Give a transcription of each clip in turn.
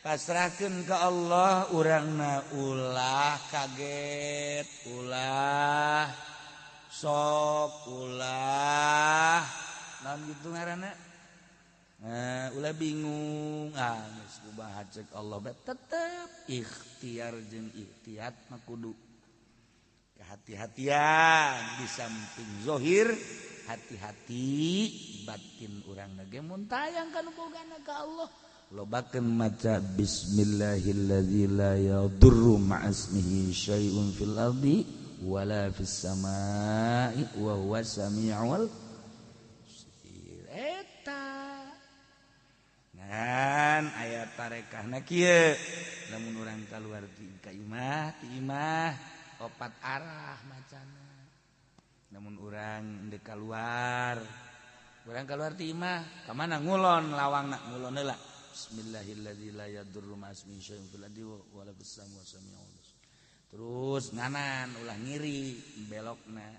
Pasrahkeun ka Allah, urangna ulah kaget, ulah sok, ulah naon gitu ngaranna, ulah bingung. Ah, geus kumaha cek Allah bae, tetep ikhtiar jeung ikhtiat mah kudu kehati-hatian. Di samping zohir hati-hati, batin urang ge mun tayang kana bogana ka Allah, lobakeun maca bismillahilladzi la yadurru ma'asmihi syai'un fil ardi wala fis samai wa huwa samiul basir. Eta ngan aya tarekahna kieu, lamun urang kaluar ti ka imah, ti imah opat arah macana. Namun urang deuk kaluar, urang kaluar ti imah ka mana? Ngulon lawangna, ngulon heula, bismillahilladzi la yadurru ma'asmihi syai'un fil ardi wala fis samai wa samiul basir. Terus nganan, ulah ngiri belokna,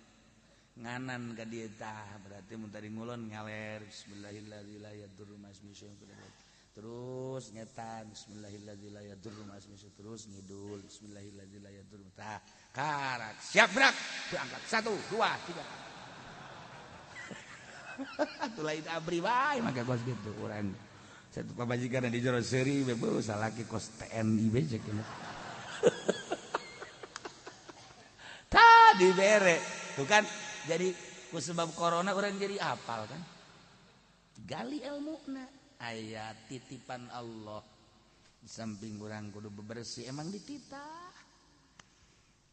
nganan ka dieu tah. Berarti mun tadi ngulon, ngaler, bismillahilladzi la yadurru ma'asmihi syai'un fil ardi. Terus ngetan, bismillahilladzi la yadurru ma'asmihi syai'un. Terus ngidul, bismillahilladzi la yadurru. Tah karak siap berak berangkat, 1 2 3. Atuh lain abri bae maka kos kitu urang. Satu pamajikan di jero seuri beuh, salaki kos TNI be cek. Tah dibere tuh kan. Jadi ku sebab corona orang jadi apal kan, gali ilmuna, aya titipan Allah. Di samping urang kudu bebersih emang dititah.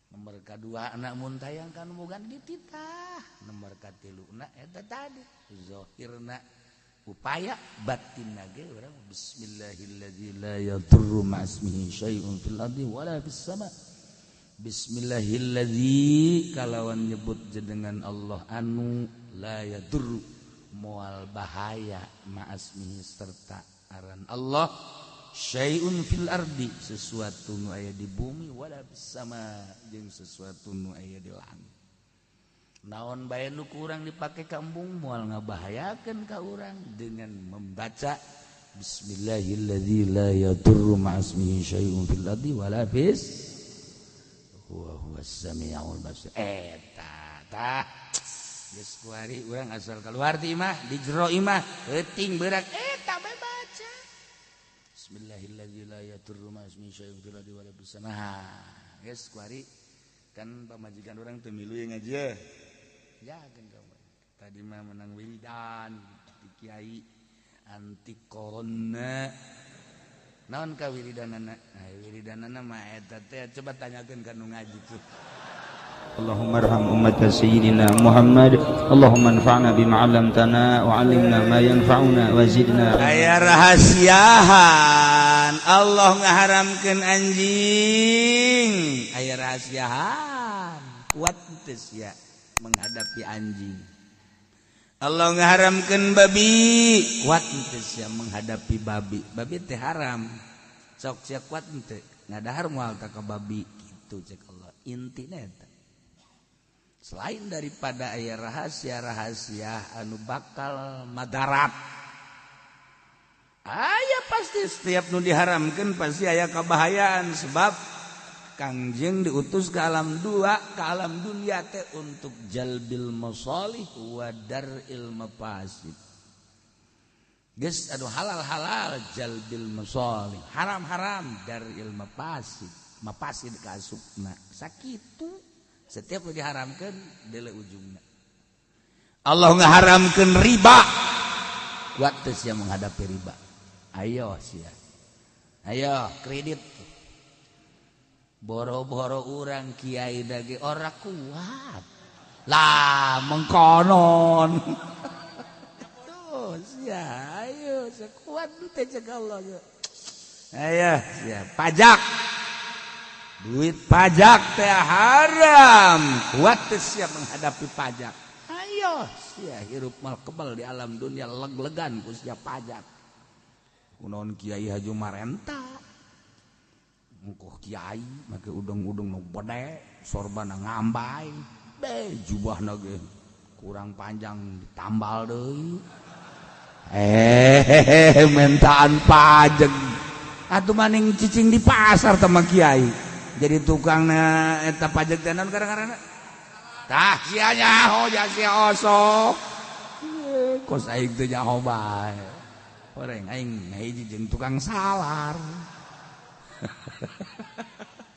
Nomor kadua anak mun tayang kan bukan dititah. Nomor katilu na eta tadi zohirna upaya, batin ge urang bismillahilladzi la yadurru ma'asmihi syai'un fil ardi wala fis sama. Bismillahilladzi kalawan nyebut jenengan Allah anu la yadurru moal bahaya ma'asmihi serta aran Allah syai'un fil ardi sesuatu nu aya di bumi wala fis sama jeung sesuatu nu aya di langit. Naon bae nu kurang dipake ka embung moal ngabahayakeun ka urang dengan membaca bismillahilladzi la yadurru ma'asmihi syai'un fil ardi wala fis wa huwas samiul basir. Eta tah geus kuari urang asal keluar ti imah, di jero imah peuting beurang eta bae baca bismillahilladzi la yadurru ma'asmihi syai'un fil ardi wala fis sama. Geus kuari kan pamajikan urang teu milu ngaji ya kan. Kamu tadi mah menang wiridan di kiai anti corona. Naon ka wiridanana? Nah, wiridanana mah eta teh coba tanyakeun ka nu ngaji tuh. Allahumma arham ummat sayyidina Muhammad. Allahumma anfa'na bima 'allamtana wa 'allimna ma yanfa'una wa zidna. Aya rahasiahan Allah ngaharamkeun anjing, aya rahasiahan kuat teu sia menghadapi anjing. Allah ngaharamkeun babi, kuat teu sia menghadapi babi? Babi teh haram, sok sia kuat teu ngadahar moal ta ka babi kitu cek Allah. Intina eta selain daripada aya rahasia-rahasia anu bakal madarat, aya pasti setiap nu diharamkeun pasti aya kabahayaan. Sebab Kangjeng diutus ke alam dua, ke alam dunia teh untuk jalbil masalih wa dar'il mafasid. Geus anu halal-halal jalbil masalih, haram-haram dar'il mafasid, mafasid kaasupna. Sakitu setiap nu diharamkeun deuleu ujungna. Allah ngaharamkeun riba, kuat teu sia menghadapi riba? Ayo sia. Ayo kredit. Boro-boro urang kiai dage ora kuat lah mengkonon. Tuh sia, ayo sekuat teh cek Allah. Ayo sia, pajak, duit pajak teh haram, kuat teh sia menghadapi pajak? Ayo sia, hirup mal kebal di alam dunia leg-legan ku sia pajak. Kunaon kiai haju marenta? Engkoh kiai make udung-udung nu bede, sorbana ngambai, be jubahna ge kurang panjang ditambal deui. Mentaan pajak. Atuh maning cicing di pasar teh kiai. Jadi tukangna eta pajak teh naon kadang-kadang. Tah sia nyaho ja sia osok. Kos aing teh nyaho bae. Orang aing ngahiji jeung tukang salar.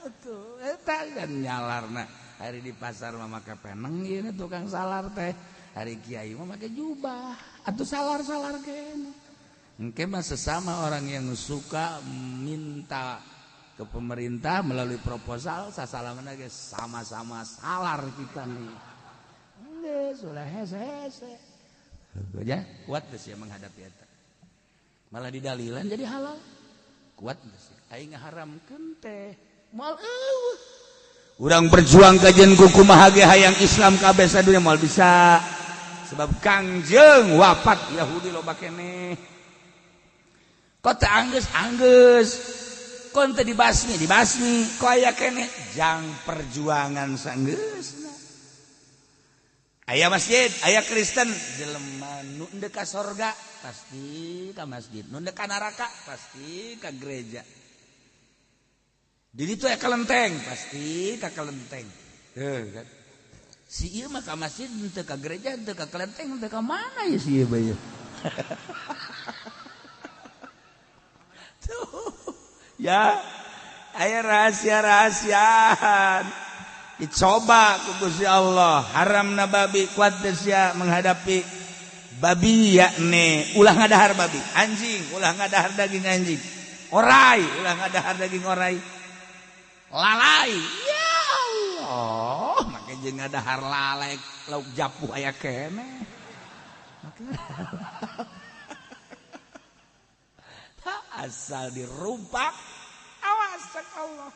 Atuh eta kan nyalarna. Hari di pasar mah make peneng ieu tukang salar teh. Hari kiai mah make jubah. Atuh salar-salar kene. Engke mah sesama orang yang suka minta ke pemerintah melalui proposal sasalaman ge sama-sama salar kita nih. Geus ulah hese-hese. Ya, kuat geus ya menghadapi eta. Malah didalilan jadi halal. Kuat geus. Aing ngaharamkeun teh. Moal eueuh. Urang berjuang kajian kumaha ge hayang Islam kabeh sadunya moal bisa. Sebab Kangjeng wafat Yahudi loba keneh. Kok teh anggeus-anggeus. Kon teh dibasmi, dibasmi. Kok aya keneh jang perjuangan sanggeusna. Aya masjid, aya Kristen, jelema nu endek ka sorga pasti ka masjid, nu endek ka neraka pasti ka gereja. Di ditu aya kelenteng, pasti ka kelenteng. Heuh kan. Si ieu mah ka masjid henteu ka gereja, henteu ka kelenteng, henteu ka mana ya si ieu bae. Tuh. Ya, aya rahasia-rahasiaan. Dicoba ku Gusti Allah, haramna babi kuat teh sia menghadapi babi yakni ulah ngadahar babi, anjing ulah ngadahar daging anjing, orai ulah ngadahar daging orai, lalai ya Allah, make jeung ngadahar lalai lauk japuh aya keneh. Asal dirumpak awas cek Allah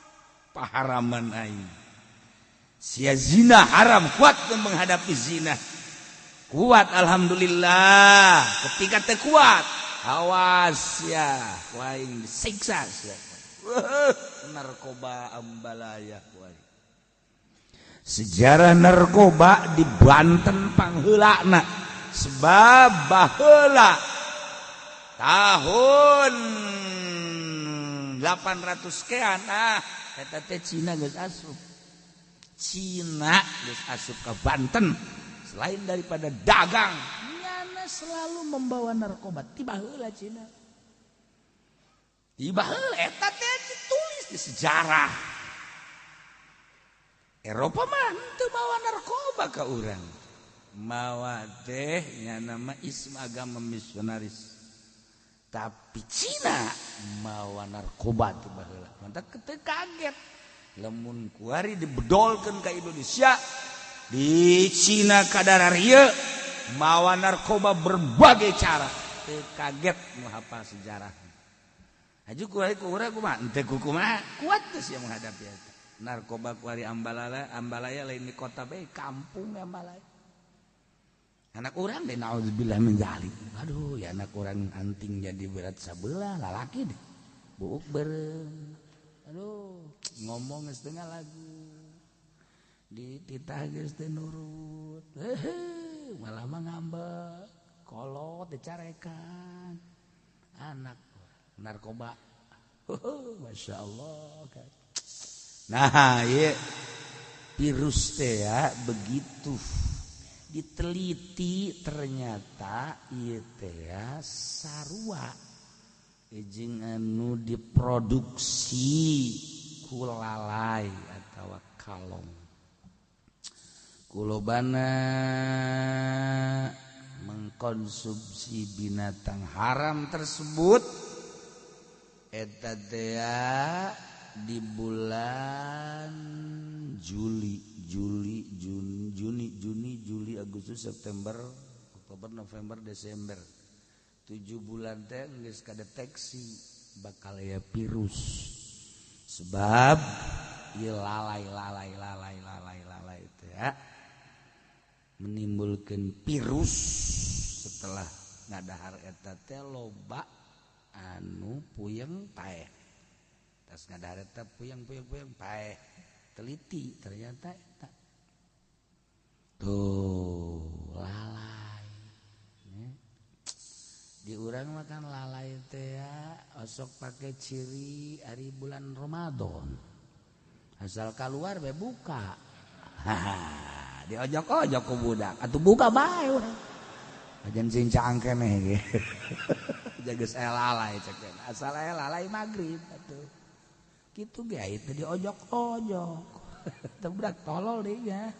paharaman aing. Sia zina haram kuat menghadapi zina. Kuat alhamdulillah. Ketika teu kuat awas ya aing disiksa sia. Narkoba ambalaya kuai. Sejarah narkoba di Banten pangheulana sebab baheula tahun 800 kean ah eta teh Cina geus asup. Cina geus asup ke Banten. Selain daripada dagang, nyana selalu membawa narkoba. Tiba heula Cina. Tiba heula eta teh ditulis di sejarah. Eropa mah henteu mawa narkoba ka urang. Mawa teh nyana mah ism agama misionaris. Tapi Cina mawa narkoba tiba heula. Mantap teu kaget. Lamun kuari dibedolkeun ka Indonesia di Cina kadararia mawa narkoba berbagai cara teu kaget nu hafal sejarah. Haju kuari ku urang kumaha henteu kumaha kuat teh sia menghadapi eta. Narkoba kuari ambalaya ambalaya lain di kota bae kampung ambalaya. Anak urang deh naudzubillah min dzalik. Aduh ya anak urang anting jadi berat sabelah lalaki deh. Buuk beureum. Aduh, ngomong setengah lagu. Dititah geus teu nurut. Heuh, malah mah ngambek. Kolot dicarekan. Anak narkoba. Masya Allah. Nah, ieu virus teh ya begitu diteliti ternyata ieu teh ya sarua jeung anu diproduksi ku lalai atawa kalong. Kulobana mengkonsumsi binatang haram tersebut eta teh di bulan Juli, Juli, Juni, Juni, Juni, Juli, Agustus, September, Oktober, November, Desember. 7 bulan teh geus kadeteksi bakal aya virus. Sebab ieu lalai lalai lalai lalai lalai teh ya menimbulkeun virus setelah ngadahar eta teh loba anu puyeng paeh. Tas ngadahar eta puyeng puyeng puyeng paeh. Teliti ternyata eta. Tuh lalai. Di urang makan lalai teh osok pakai ciri hari bulan Ramadan. Asal keluar be buka. Haha, diojok-ojok ku budak. Atuh buka bae urang. Ajan sing cangkeneh ge. Jaga saya lalai cek. Asal aya lalai magrib atuh. Kitu ge itu diojok-ojok. Teu budak tolol deui nya.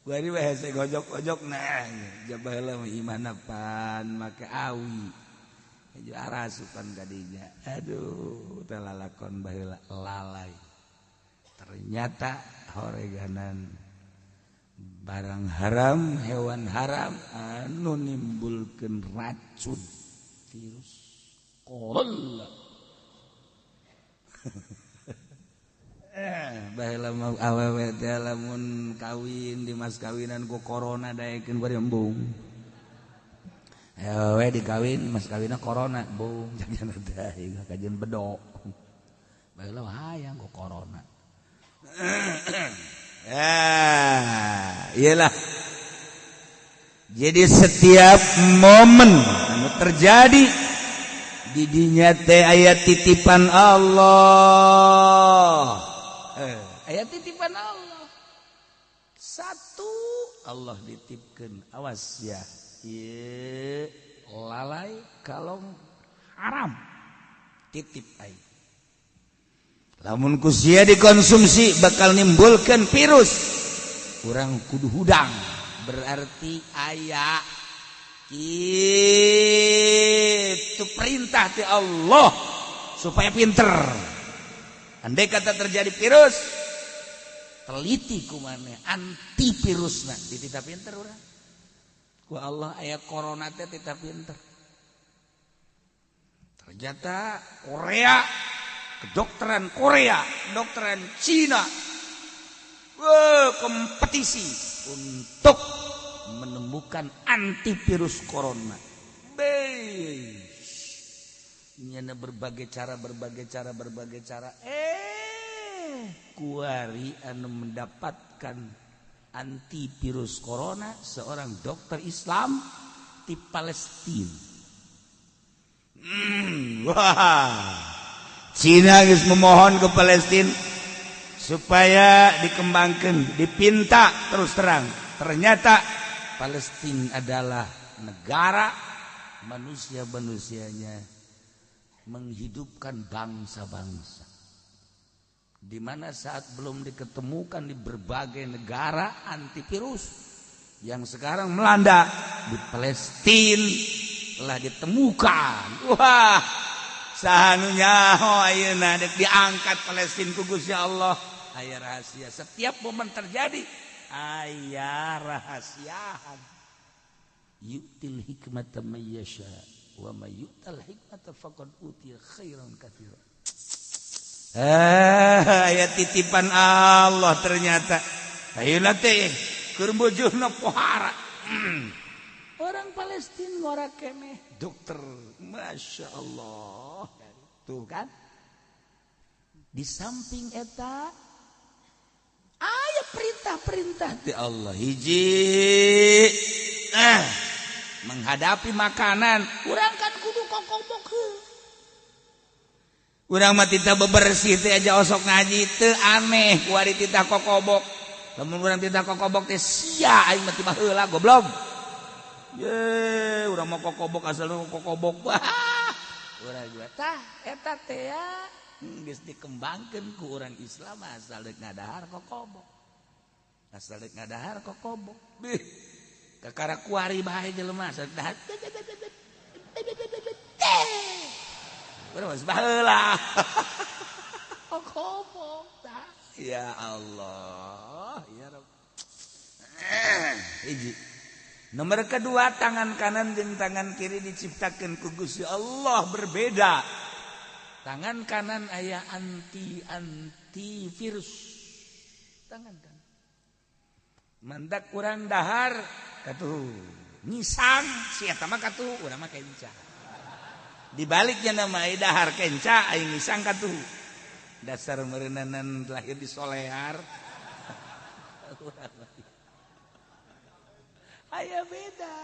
Bari we hese gojok-gojok nah jabaheula mah imahna pan make awi. Hejo arasupan kadinya. Aduh, teh lalakon baheula lalai. Ternyata horeganan barang haram, hewan haram anu nimbulkeun racun virus corona. Baheula mah awewe teh lamun kawin di mas kawinan ku corona daekeun bari embung. Awewe dikawin mas kawinna corona embung jajan teh kajian bedok. Baheula hayang ku corona. Iyalah. Jadi setiap momen anu terjadi di dinya teh aya titipan Allah. Ayat titipan Allah. Satu Allah ditipkeun, awas ya. Ieu lalai kalau haram titip ai. Lamun ku sia dikonsumsi bakal nimbulkeun virus. Urang kudu hudang. Berarti aya kitu perintah ti Allah supaya pinter. Andai kata terjadi virus, teliti kumane antivirusna, ditita pinter urang. Ku Allah aya corona teh tita pinter. Ternyata Korea, kedokteran Korea, kedokteran Cina, kompetisi untuk menemukan antivirus corona. Nyana berbagai cara, berbagai cara, berbagai cara. Kuari anu mendapatkan antivirus corona seorang dokter Islam di Palestina. Wah. Cina geus memohon ke Palestina supaya dikembangkan, dipinta terus terang. Ternyata Palestina adalah negara manusia-manusianya menghidupkan bangsa-bangsa. Di mana saat belum diketemukan di berbagai negara antivirus yang sekarang melanda di Palestina telah ditemukan. Wah, saha nu nyaho ayeuna dek diangkat Palestina ku Gusti Allah. Aya rahasia. Setiap momen terjadi aya rahasiaan. Yu'til hikmata may yasha wa may yu'tal hikmata faqad utiya khairan katsira. Aya titipan Allah ternyata. Ayeuna teh keur bojohna pohara. Orang Palestina ngora keneh dokter, Masya Allah. Tuh kan. Di samping eta aya perintah-perintah ti Allah. Hiji menghadapi makanan, urang kan kudu kokobok. Urang mah tita bebersih teh aja osok ngaji teu aneh kuari tita kokobok. Lamun urang tita kokobok teh sia aing mah tiba heula goblok. Ye, urang mah kokobok asal kokobok. Wah. Urang juga tah eta teh ya geus dikembangkeun ku urang Islam asal deuk ngadahar kokobok. Asal deuk ngadahar kokobok. Bih. Kakara kuari bae jelema asal dahar. Urang mah baheula. Kokobok tah. Ya Allah, ya Rabb. Hiji. Nomor kedua, tangan kanan dan tangan kiri diciptakan ku Gusti Allah berbeda. Tangan kanan aya anti virus. Tangan kanan. Mandak urang dahar katuh ngisang si eta mah katuh urang mah kenca. Dibaliknya nama dahar kenca aing ngisang katuh. Dasar meureunanan lahir di Solear. Aya beda.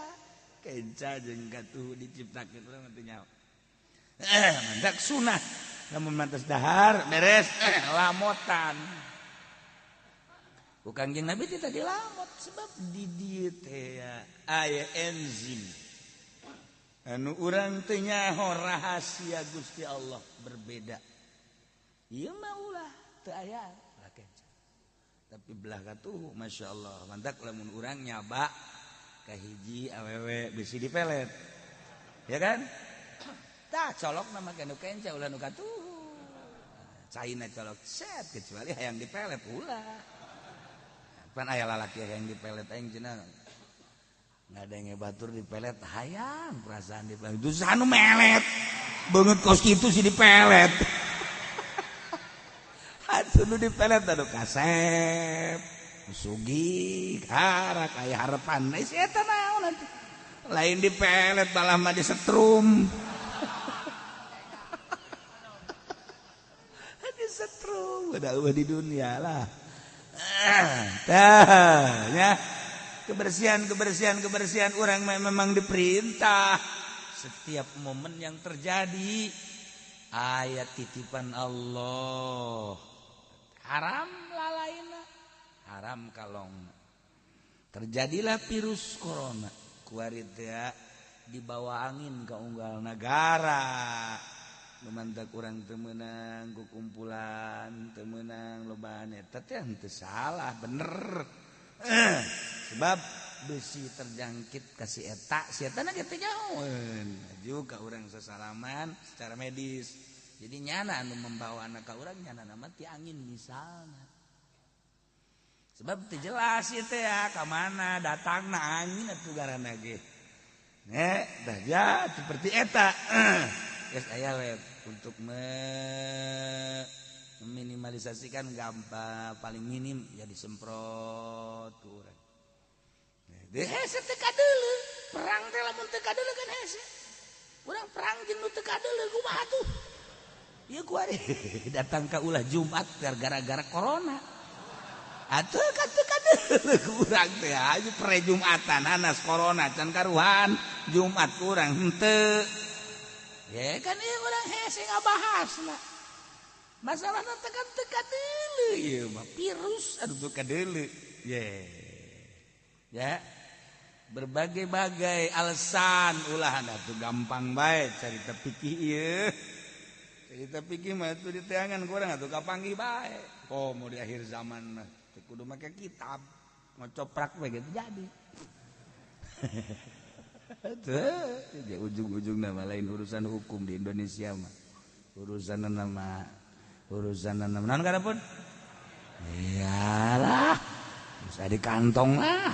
Kenca jeung katuhu diciptakeun urang teu nyaho. Mantak sunah lamun mantas dahar beres lamotan. Ku Kangjeng Nabi teh tadi lamot sebab di dieu teh aya enzim. Anu urang teu nyaho rahasia Gusti Allah berbeda. Ieu mah ulah teu aya lah kenca. Tapi belah katuhu Masya Allah mantak lamun urang nyaba kahiji awewe bisi dipelet. Ya kan? Tah colok nama nu kenca ulah nu katuhu. Caina colok set kecuali hayang dipelet ulah. Pan aya lalaki hayang dipelet aing cenah. Ngadenge batur dipelet hayang perasaan dipelet. Itu anu melet. Beungeut kos kitu si dipelet. Atuh nu dipelet anu kasep. Sugih harak aya harepan si eta naon atuh lain dipelet malah mah disetrum. Disetrum udah di dunia lah. Tah nya kebersihan kebersihan kebersihan orang memang diperintah setiap momen yang terjadi ayat titipan Allah haram lalaina haram kalong. Terjadilah virus corona kuari teh dibawa angin ke unggal nagara. Lumantak urang teu meunang ku kumpulan teu meunang lobaan eta teh henteu salah bener. Sebab besi terjangkit ka si eta, si eta na ge teu nyahoeun. Aju ka urang sasalaman secara medis. Jadi nyana anu membawa anak ka urang nyana mah ti angin misalna. Sebab teu jelas ieu teh ya ka mana datangna angin atuh garana ge. Nek dah ya seperti eta. Geus aya we untuk meminimalisasikan gampang paling minim ya disemprot ku urang. Deh hese teu kadeuleu, perang teh lamun teu kadeuleu kan hese. Urang perang jeung nu teu kadeuleu kumaha tuh? Ieu kuari datang ka ulah Jumat gara-gara corona. Atuh kata-kata kurang teh aja pre Jumatan anas corona can karuhan Jumat kurang henteu. Ya kan ieu urang hese ngabahasna. Masalahna teh kan teu kadeuleu ieu mah virus aduh teu kadeuleu. Ye. Ya. Berbagai-bagai alasan ulah atuh gampang bae carita pikih ieu. Carita pikih mah atuh diteangan kurang atuh kapanggih bae. Oh mau di akhir zaman mah kudu make kitab ngocoprak we gitu jadi. Tuh, ujung-ujung nama lain urusan hukum di Indonesia mah. Urusan nama naon kada pun? Iyalah. Bisa di kantong lah.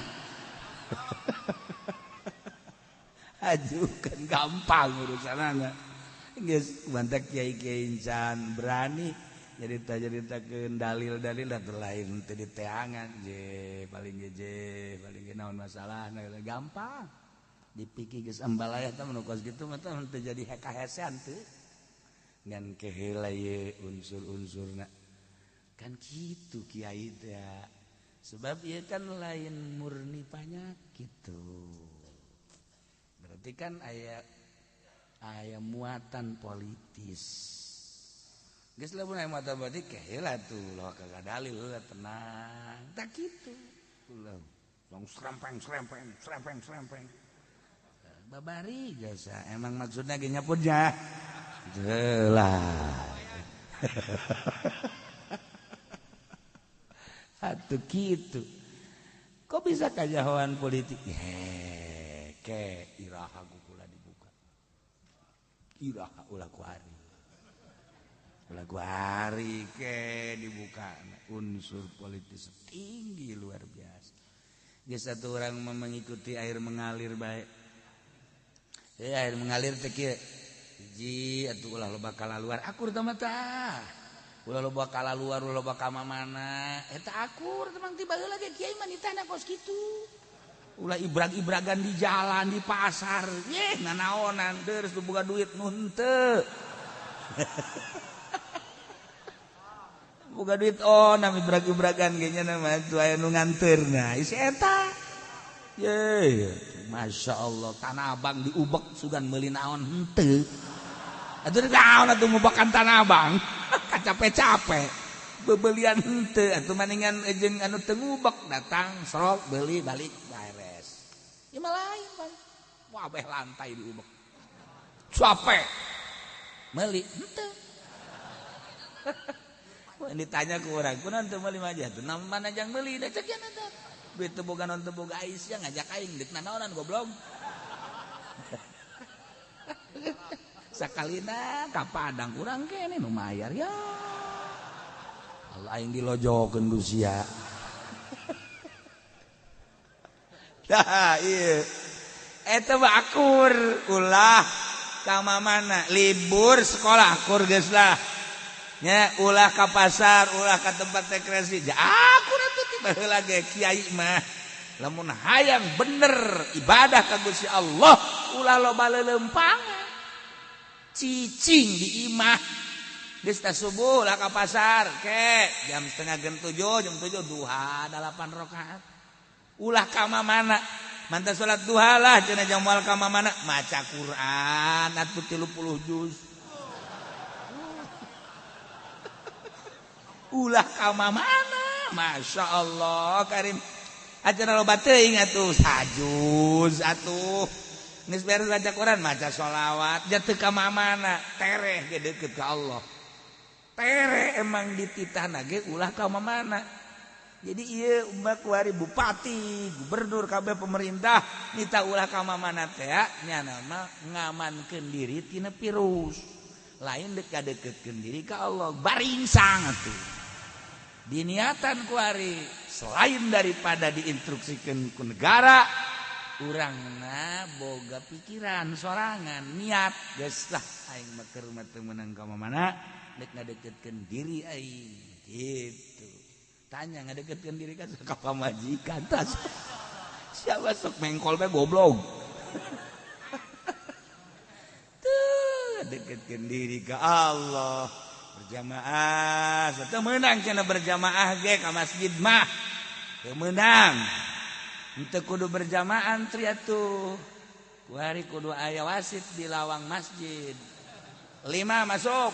Ajukan gampang urusanana. Geus mantak kiai-kiai incan berani nyarita-nyaritakeun dalil-dalil atuh lain teu diteangan je paling ge paling ge naon masalahna gampang dipikir geus ambalayah teh mun kos kitu mah teh teu jadi hekahesean teu ngan keheula ieu unsur-unsurna kan kitu kiai teh sebab ieu kan lain murni panyakit tuh berarti kan aya muatan politis. Geus lamun aya muatan politik keheula tuh loh kagak dalil lah tenang tak kitu ulah langsung serempeng serempeng serempeng serempeng babari jasa emang maksudnya ge nyaputnya jelas. Atuh kitu kok bisa kajahoan politik ke iraha kukula dibuka iraha ulah ku hari ulah ku hari ke dibuka unsur politis tinggi luar biasa. Geus satu orang mengikuti air mengalir baik air mengalir teh kieu hiji atuh ulah loba kalaluar akur teh mah tah ulah loba kalaluar ulah loba ka mana eta akur teman tiba heula ge kiai mah nitahna kos kitu ulah ibrag-ibragan di jalan di pasar ye nanaonan terus boga duit nu henteu boga duit oh nami ibrag-ibragan ge nya mah atuh aya nu nganteurna isi eta Ye, Masya Allah, Tanah Abang diubek sugan meuli naon henteu. Atuh naon atuh ngubekan Tanah Abang. Capek-capek. Bebelian henteu atuh maningan jeung anu teu ngubek datang serok beli balik beres. Ya mah lain, Pak. Wabeh lantai diubek. Capek. Meuli henteu. Ditanya ke orang, kunaon teu meuli mah aja tuh, mana jang meuli da cek eta. Duit teu boga naon teu boga Aisyah ngajak aing deuk nanaonan goblok. Sakalina ka Padang urang kene nu mayar ya. Allah aing dilojokeun ku sia. Tah ieu. Eta mah akur ulah ka mamana libur sekolah akur geus lah. Nya ulah ka pasar, ulah ka tempat rekreasi. Ja akur atuh ti baheula ge kiai mah. Lamun hayang bener ibadah ka Gusti Allah, ulah loba leuleumpangan. Cicing di imah. Geus tah subuh ulah ka pasar, ke jam 6:30, jam 7 duha 8 rakaat. Ulah ka mamana. Mantap salat duha lah cenah jam moal ka mamana maca Quran atuh 30 juz. Ulah ka mamana, Masya Allah Karim. Acara loba teuing atuh sajuz atuh. Geus beres baca Quran maca sholawat, ja teu ka mamana, tereh ge deukeut ka Allah. Tereh emang dititahna ge ulah ka mamana. Jadi ieu umat kuari bupati, gubernur kabeh pemerintah nita ulah ka mamana teh nya mah ngamankeun diri tina virus. Lain deuk kadeukeutkeun diri ka Allah, baringsang atuh. Diniatan kuari selain daripada diinstruksikan ku negara, urangna boga pikiran sorangan niat geus lah aing mah keur mah teu meunang ka mana deuk ngadeukeutkeun diri aing gitu. Tanya ngadeukeutkeun diri ka ka pamajikan tas. Siapa sok mengkol bae goblok. Tuh deketkeun diri ka Allah. Berjamaah, teu meunang cenah berjamaah ge ka masjid mah. Teu meunang. Henteu kudu berjamaah antri atuh. Kuari kudu aya wasit di lawang masjid. 5 masuk.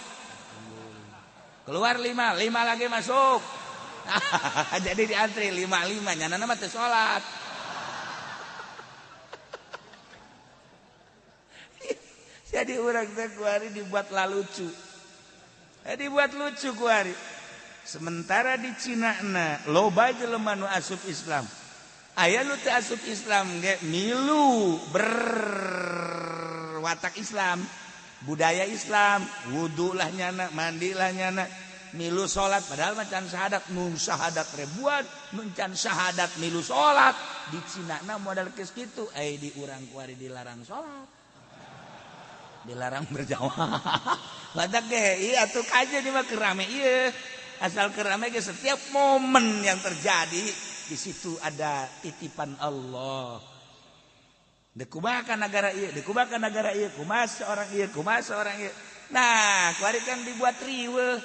Keluar 5, 5 lagi masuk. Jadi diantri 5-5 nyanana mah teu salat. Jadi urang teh kuari dibuat lalucu. Dibuat lucu kuari. Sementara di Cina na loba jelema nu asup Islam. Aya nu teu asup Islam ge milu berwatak Islam, budaya Islam, wudu lah nyana, mandi lah nyana, milu salat padahal mah can syahadat, nu syahadat ribuan, nu can syahadat milu salat. Di Cina na modal geus kitu, ai di urang kuari dilarang salat. Dilarang berjamaah. Badak ge, iya atuh kaje di mah kerame ieu. Asal kerame ge setiap momen yang terjadi di situ ada titipan Allah. Dekumakan negara ieu, dekumakan negara ieu, kumaha seorang ieu, kumaha seorang ieu. Nah, kuari kan dibuat riweuh.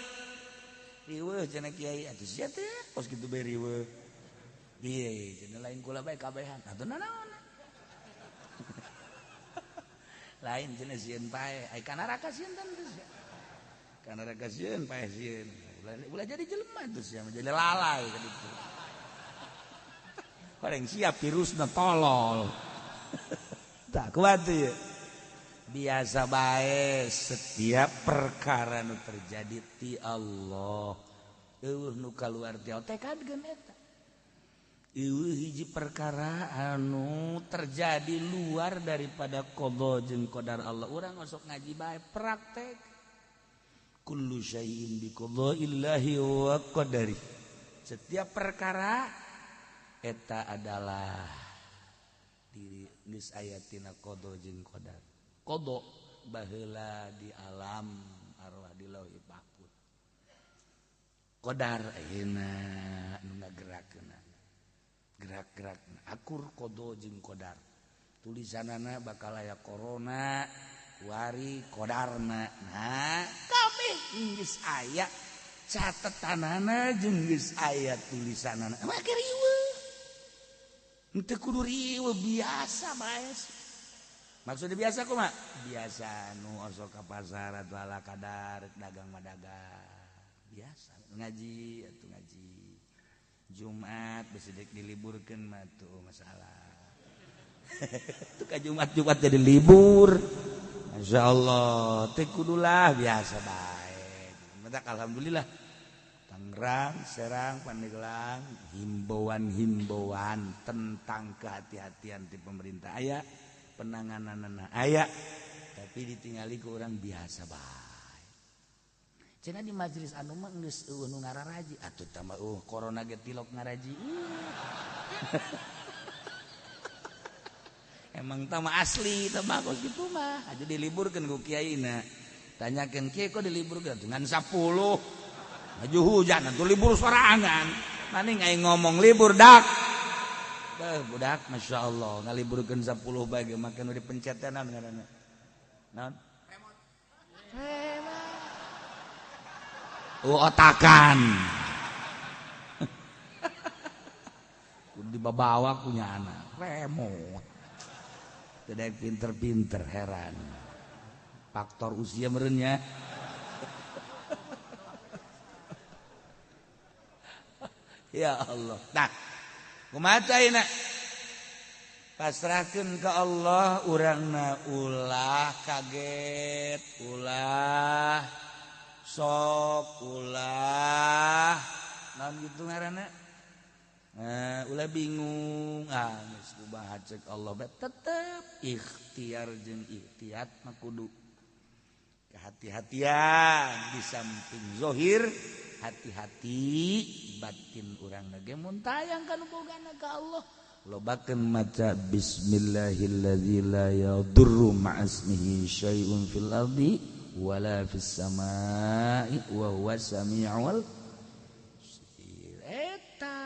Riweuh cenah kiai atuh sia teh kos kitu bae riweuh. Ieu cenah lain kula bae kabehan. Atuh nanaon? Lain cenah sieun paeh, ai ka neraka sieun teh sia. Ka neraka sieun paeh sieun. Ulah jadi jelema tuh sia, jadi lalai ka ditu. Orang siap virusna tolol. Tak kuat tuh. Biasa bae setiap perkara nu terjadi ti Allah. Eueuh nu kaluar ti Allah tekadkeun eta. Eueuh hiji perkara anu terjadi luar daripada qada jeung qadar Allah. Urang osok ngaji bae praktek. Kullu syai'in bi qada'illahi wa qadari. Setiap perkara eta adalah di geus aya tina qada jeung qadar. Qada baheula di alam arwah di lauhi mahfuz. Qadar ayeuna nu ngagerakkeun. Gerak-gerak akur qada jeung qadar. Tulisanana bakal aya corona kuari qadarna. Nah, kabeh geus aya catetanana jeung geus aya tulisanana. Make riweuh. Henteu kudu riweuh biasa bae. Maksudnya biasa kumaha? Biasa nu osok ka pasar atuh ala kadar dagang mah dagang. Biasa ngaji atuh ngaji. Jumat bisi dek diliburkeun mah tuh masalah. Tuh ka Jumat-Jumat jadi libur. Masya Allah, teu kudulah biasa bae. Matak alhamdulillah Tangerang, Serang, Pandeglang himbauan-himbauan tentang kehati-hatian di pemerintah aya, penanganan aya, tapi ditinggali ke orang biasa bae. Cenah di majelis anu mah geus eueuh nu ngararaji, atuh tambah corona ge tilok ngaraji. Emang tama asli tama kos kitu mah aja diliburkeun ku kiaina. Tanyakeun kiai kok diliburkeun dengan 10 maju hujan atuh libur sorangan. Maning aing ngomong libur dak. Beuh budak masyaallah ngaliburkeun 10 bae ge make nu dipencetan ngaranna. Naon? Remote. Oh otakan. Kudu dibawa punya anak. Remote. Tidak pinter-pinter heran. Faktor usia merenya. Ya Allah. Nah, kumaha ayeuna? Pasrahkeun ka Allah urangna ulah kaget, ulah sok, ulah naon kitu ngaranna? Ulah bingung, ah geus kumaha cek Allah bae tetep ikhtiar jeung ikhtiat mah kudu kehati-hatian di samping zahir hati-hati batin urang ge mun tayang kana bogana ka Allah lobakeun maca bismillahilladzi la yadurru ma'asmihi syai'un fil ardi wala fis samai wa huwas samiul basir. Eta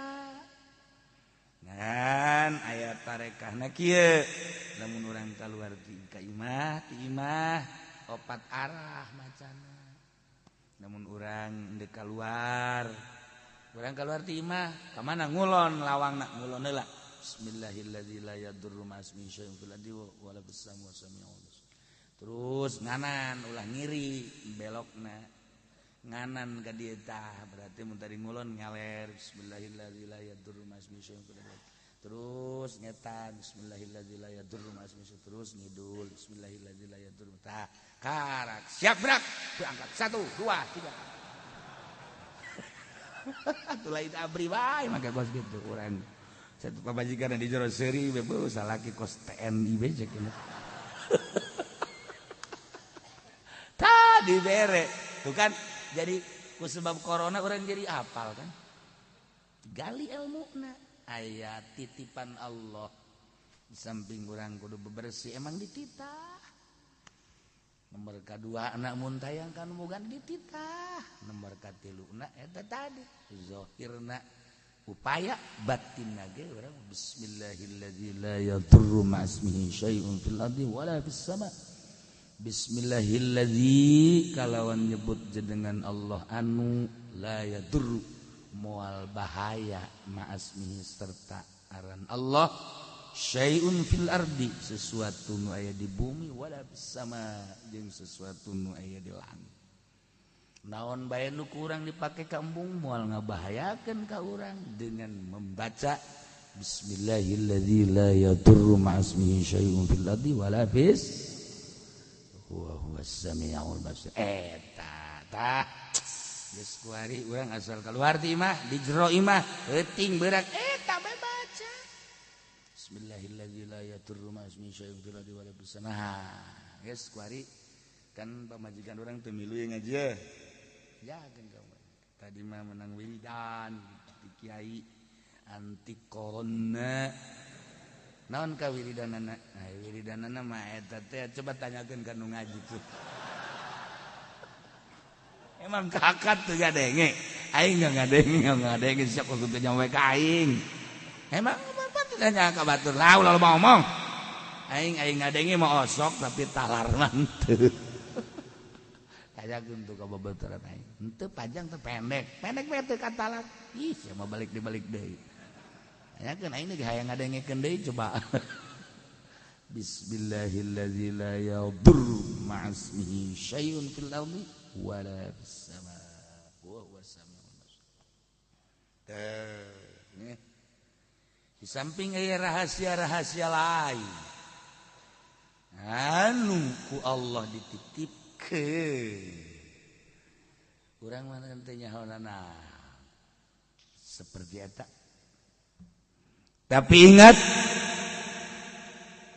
ngan aya tarekahna kieu lamun urang kaluar ti ka imah ti imah opat arah macana. Namun urang deuk kaluar, urang kaluar ti imah ka mana ngulon lawangna ngulon heula. Bismillahilladzi la yadurru ma'asmihi syai'un fil ardi wala fis samai wa samiul basir. Terus nganan ulah ngiri belokna. Nganan ka dieu tah berarti mun tadi ngulon ngaler bismillahilladzi la yadurru ma'asmihi syai'un fil ardi. Terus ngetan bismillahilladzi la yadurru ma'asmihi syai'un, terus ngidul bismillahilladzi la yadurru tah karak siap berak berangkat 1 2 3. Atuh lain abri bae make kos kitu urang. Satu pamajikan di jero seuri beuh salaki kos TNI be cek ini. Tah dibere. Tuh kan jadi ku sebab corona orang jadi apal kan. Gali ilmuna. Ayat titipan Allah di samping orang kudu bebersih emang dititah. Nomor kedua anak mun tayang kan bukan dititah. Nomor katilu na eta tadi zahirna upaya batinna ge urang bismillahilladzi la yadurru ma'asmihi syai'un fil ardi wala fis sama. Bismillahilladzi kalawan nyebut jenengan Allah anu la yadurru moal bahaya ma'asmihi serta aran Allah syai'un fil ardi sesuatu nu aya di bumi wala fis sama jeung sesuatu nu aya di langit. Naon bae nu kurang dipake ka embung moal ngabahayakeun ka urang dengan membaca bismillahilladzi la yadurru ma'asmihi syai'un fil ardi wala fis wa huwas samiul basir. Eta tah geus kuari urang asal keluar ti imah di jero imah heuting berak eta bae baca bismillahilladzi la yadurru ma'asmihi syai'un fil ardi wala fis sama. Geus kuari kan pamajikan urang teu milu ngaji ya kan tadi mah menang wiridan di kiai anti corona naon ka wiridanana? Nah, wiridanana mah eta teh coba tanyakeun ka nu ngaji tuh. Emang kakak tuh ngadenge, aing nggak ngadenge, siap waktu teh nyampe ka aing. Emang apa tanya ka batur lah ulah loba ngomong. Aing aing ngadenge mah osok tapi talar mah henteu. Tanyakeun tuh ka babaturan aing. Henteu panjang teh pendek, pendek bae teu katalar. Ih, sia mah balik dibalik deui. Ya kan aing ge hayang ngadengekeun deui coba. Bismillahilladzi la yadurru ma'asmihi syai'un fil ardi wala fis samaa wa huwas samiul basir. Teh, di samping aya rahasia-rahasia lain anu ku Allah dititipkeun. Urang mana teh nyahoana seperti eta. Tapi ingat,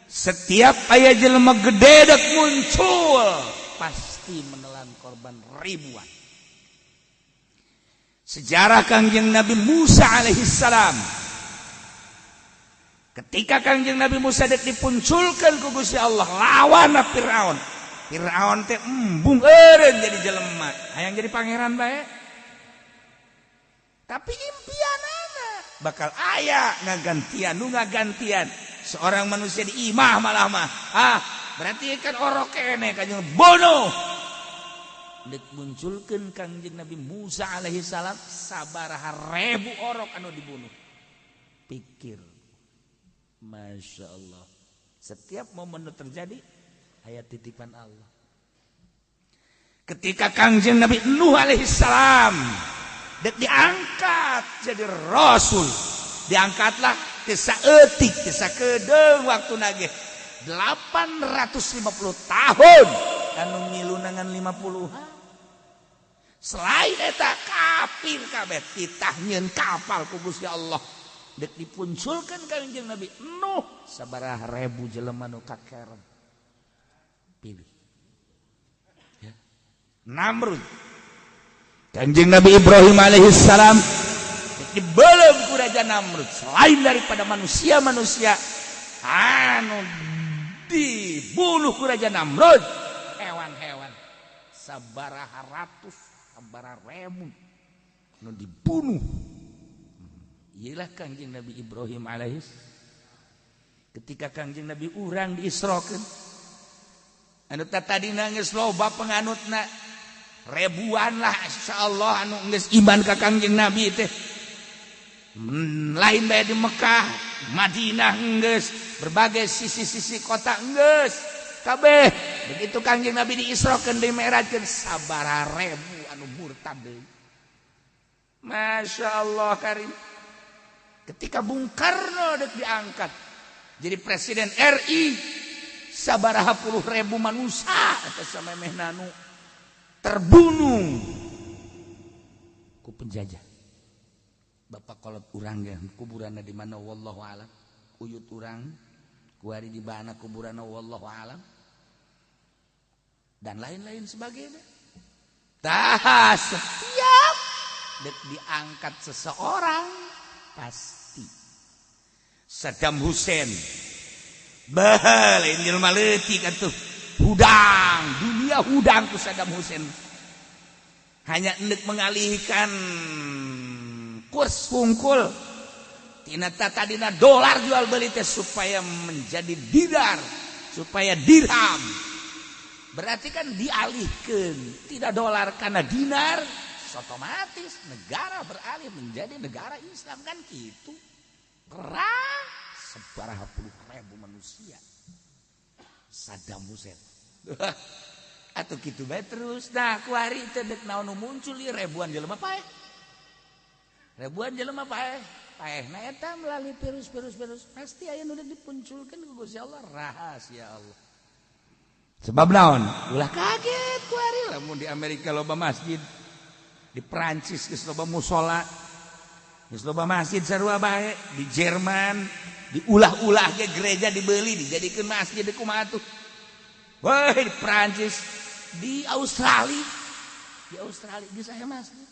setiap aya jelema gede dek muncul pasti menelan korban ribuan. Sejarah Kangjeng Nabi Musa alaihissalam, ketika Kangjeng Nabi Musa dek dipunculkan ku Gusti Allah lawan Fir'aun. Fir'aun teh embung eureun jadi jelema, hayang jadi pangeran bae. Tapi impianana bakal aya ngagantian nu ngagantian seorang manusia di imah malah mah. Ah, berarti kan orok kene kanjeng bunuh. Dek munculkeun Kangjeng Nabi Musa alaihi salam sabaraha ribu orok anu dibunuh. Pikir. Masya Allah. Setiap momen terjadi ayat titipan Allah. Ketika Kangjeng Nabi Nuh alaihi salam dek diangkat jadi rasul, diangkatlah saeutik sakedeung waktu nage 850 tahun anu ngilunangan 50. Selain eta kafir kabeh titah nyieun kapal ku Gusti Allah. Dek dipunculkeun Kangjeng Nabi Nuh sabaraha ribu jelema nu kakerem. Pilih. Ya. Namrud. Kangjeng Nabi Ibrahim alaihissalam dibelum ku Raja Namrud. Selain daripada manusia-manusia anu dibunuh ku Raja Namrud, hewan-hewan sabaraha ratus, sabaraha ribu anu dibunuh. Iyalah Kangjeng Nabi Ibrahim alaihis. Ketika Kangjeng Nabi urang diisrokeun, anu tadi nangis loba penganutna ribuan lah insyaallah anu geus iman ka Kangjeng Nabi teh. Lain bae di Mekah, Madinah geus, berbagai sisi-sisi kota geus kabeh. Begitu Kangjeng Nabi diisrokeun di Mi'rajkeun sabaraha ribu anu murtad deui. Masya Allah karim. Ketika Bung Karno dek diangkat jadi presiden RI, sabaraha puluh ribu manusia atas samemeh nanu terbunuh ku penjajah. Bapak kolot urang ge kuburanna di mana wallahu alam. Uyut urang kuari di mana kuburanna wallahu alam. Dan lain-lain sebagainya. Tah, setiap dek diangkat seseorang pasti Saddam Hussein bah lain jelema leutik atuh, hudang dunia, hudang ku Saddam Hussein hanya endek mengalihkan kurs hungkul tina tadina dolar jual beli teh supaya menjadi dinar, supaya dirham. Berarti kan dialihkan tidak dolar karena dinar, otomatis negara beralih menjadi negara Islam kan gitu. Perang sabaraha puluh ribu manusia Saddam Hussein atau gitu bae terus. Nah, kuari teh dek naon nu muncul ieu ribuan jelema paeh, ribuan jelema paeh paeh. Nah, eta melalui virus-virus virus pasti aya nu dek dipunculkeun ku Gusti Allah, rahasia Allah. Sebab naon, ulah kaget kuari lamun di Amerika loba masjid, di Perancis geus loba musola, geus loba masjid sarua bae, di Jerman diulah-ulah ge gereja dibeli dijadikeun masjid kumaha tuh. Wah, di Perancis, di Australia, di Australia geus aya masjid.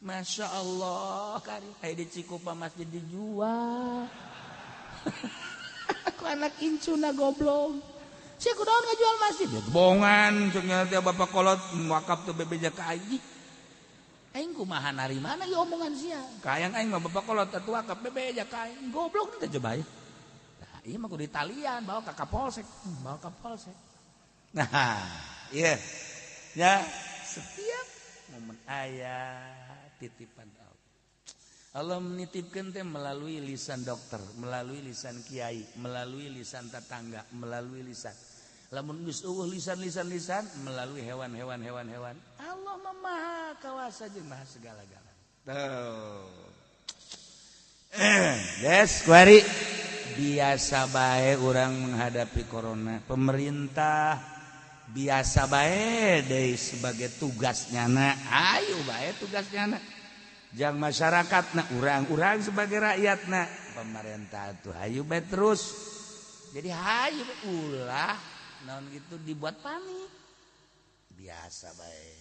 Masya Allah, kari aya di Cikupa masjid dijual. Aku anak incuna goblok. Sia kunaon ngajual masjid? Ya bohongan, cek nya teh bapak kolot wakaf teu bebeja ka aing. Aing kumaha narimana ieu omongan sia? Kayang aing mah bapak kolot atuh wakaf bebeja ka aing. Goblok teh coba ya. Nah, ieu mah kudu ditalian bawa ka Kapolsek, bawa ka Polsek. Nah, iya. Ya, setiap momen aya titipan Allah. Allah menitipkan teh melalui lisan dokter, melalui lisan kiai, melalui lisan tetangga, melalui lisan. Lamun geus eueuh lisan-lisan-lisan melalui hewan-hewan hewan-hewan. Allah Maha Kawasa jeung Maha segala-gala. Tuh. Yes, kuari biasa bae urang menghadapi corona. Pemerintah biasa bae deui sebagai tugas nyana. Ayo bae tugas nyana. Jang masyarakat na urang-urang sebagai rakyat na pemerintah tuh hayu bae terus. Jadi hayu ulah naon gitu dibuat panik. Biasa bae.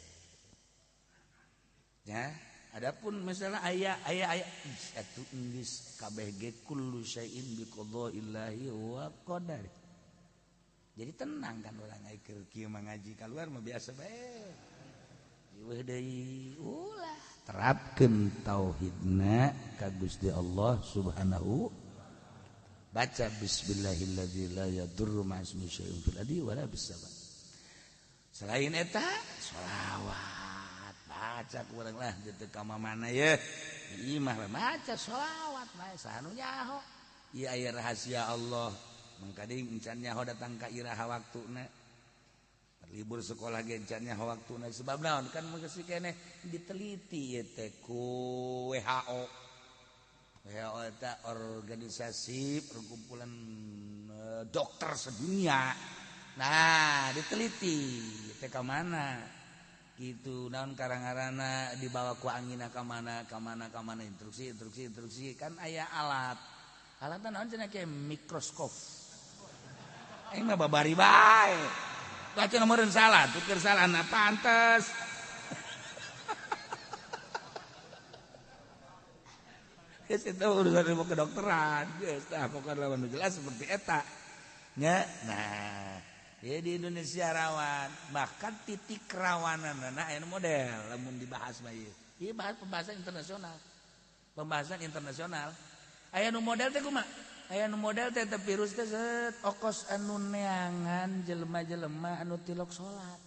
Ya, adapun misalnya aya aya aya atuh geus kabeh ge kullu syai'in biqada'illahi wa qadari. Jadi tenang kan urang ai keur kieu mah ngaji kaluar mah biasa bae. Ieuh deui ulah terapkeun tauhidna ka Gusti Allah Subhanahu. Baca bismillahilladzi la yadurru ma'asmihi syai'un fil ardi wala bis sama. Selain eta sholawat baca ku urang lah teu ka mana ye. Di imah baca sholawat bae saha nu nyaho. Ieu aya rahasia Allah. Mangkading encan nyaho datang ka iraha waktuna. Libur sekolah ge encan nyaho waktuna sebab naon kan geus keneh diteliti ieu teh ku WHO. WHO eta organisasi perkumpulan dokter sedunia. Nah, diteliti teh ka mana? Gitu naon karang-karana dibawa ku angina ka mana ka mana ka mana instruksi instruksi instruksi kan aya alat. Alatna naon cenah ke mikroskop. Aing mah babari bae. Baca nomoreun salah, tuker salah na pantes. Geus eta urusan ilmu kedokteran, geus tah pokona lamun jelas seperti eta. Nya, nah, ya di Indonesia rawan, bahkan titik kerawananna aya model lamun dibahas mah ieu. Ieu bahas pembahasan internasional. Pembahasan internasional. Aya nu model teh kumaha? Aya nu model teh teh virus teh set okos anu neangan jelema-jelema anu tilok salat.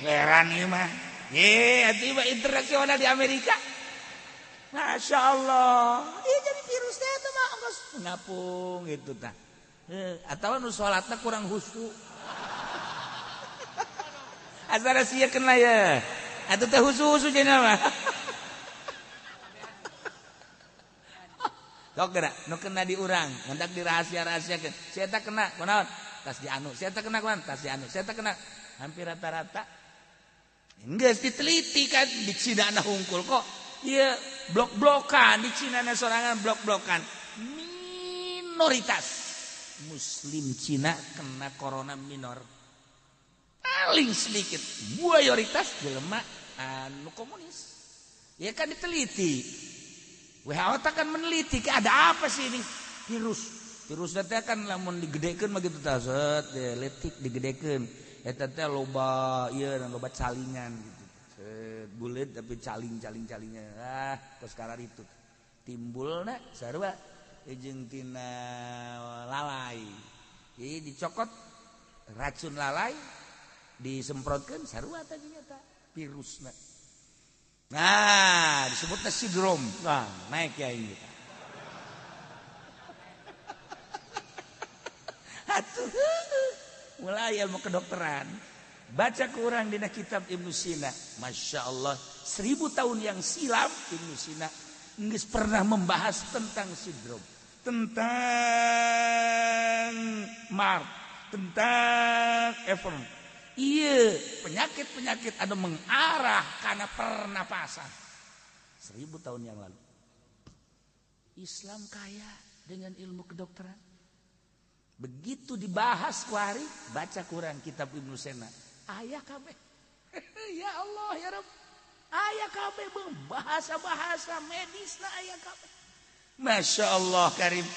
Heran ieu mah. Ye, atuh mah internasional di Amerika. Masya Allah. Iya jadi virus teh eta mah ongkos ngapung gitu tah. Atawa nu salatna kurang khusyuk. Asal sia kena ya. Atuh teh khusyuk-khusyuk cenah mah. Sok geura nu kena di urang, hendak dirahasia-rahasiakeun. Si eta kena kunaon? Tas di anu. Si eta kena kunaon? Tas di anu. Si eta kena. Hampir rata-rata geus diteliti kan di Cina na hungkul kok. Iya, blok-blokan di Cina na sorangan blok-blokan. Minoritas Muslim Cina kena corona minor. Paling sedikit mayoritas jelema anu komunis. Ya kan diteliti. WHO kan meneliti ada apa sih ini virus. Virus teh kan lamun digedekeun mah kitu tah set letik digedekeun. Eta teh loba ieu loba calingan gitu. Set buleut tapi caling-caling-calingnya. Ah, kos karar itu. Timbulna sarua jeung tina lalai. Jadi dicokot racun lalai disemprotkeun sarua teh nyata virusna. Nah, disebutnya sindrom. Nah, naik ya ini. Atuh, mulai ilmu kedokteran. Baca kurang dina kitab Ibnu Sina. Masya Allah, 1000 tahun yang silam Ibnu Sina geus pernah membahas tentang sindrom, tentang MARS, tentang Evern. Iya, penyakit-penyakit anu mengarah karena pernapasan. 1000 tahun yang lalu. Islam kaya dengan ilmu kedokteran. Begitu dibahas kuari, baca kurang kitab Ibnu Sina. Ayah kabeh. Ya Allah ya Rabb. Ayah kabeh bahasa-bahasa medis lah ayah kabeh. Masya Allah karim.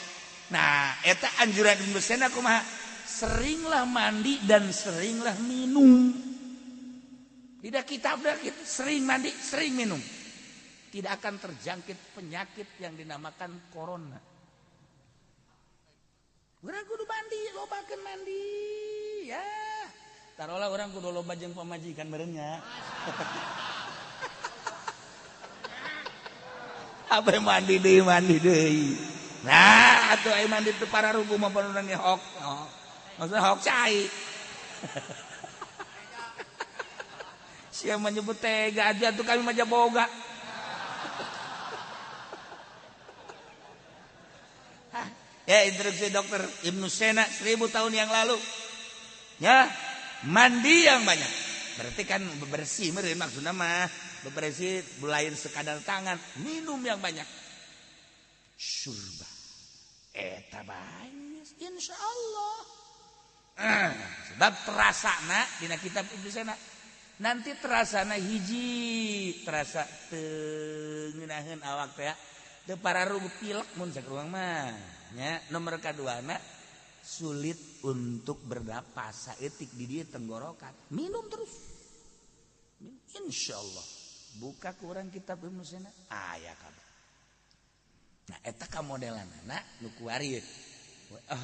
Nah, eta anjuran Ibnu Sina kumaha? Seringlah mandi dan seringlah minum. Tidak kitab kita sering mandi, sering minum. Tidak akan terjangkit penyakit yang dinamakan corona. Urang kudu mandi, lobakeun mandi ya. Tarolah urang kudu loba jeung pamajikan meureun nya. Apa mandi deui mandi deui. Nah, atuh aya mandi teu pararuguh mah urang ge hok. Maksudna hok cai. Sia menyebut tega aja tuh kami mah boga. Ya instruksi dokter Ibnu Sena 1000 tahun yang lalu. Ya, mandi yang banyak. Berarti kan bebersih meureun maksudna mah. Bebersih lain sekadar tangan, minum yang banyak. Syurba. Eta bae insyaallah. Sebab terasana dina kitab Ibnu Sena. Nanti terasana hiji, terasa teu ngeunaheun awak teh. Teu pararuguh pilek mun cek urang mah. Nya, nomor kaduana sulit untuk bernapas saeutik di dieu tenggorokan. Minum terus. Minum. Insyaallah. Buka kurang kitab Ibnu Sina aya kabeh. Nah, eta ka modelanana nu kuari.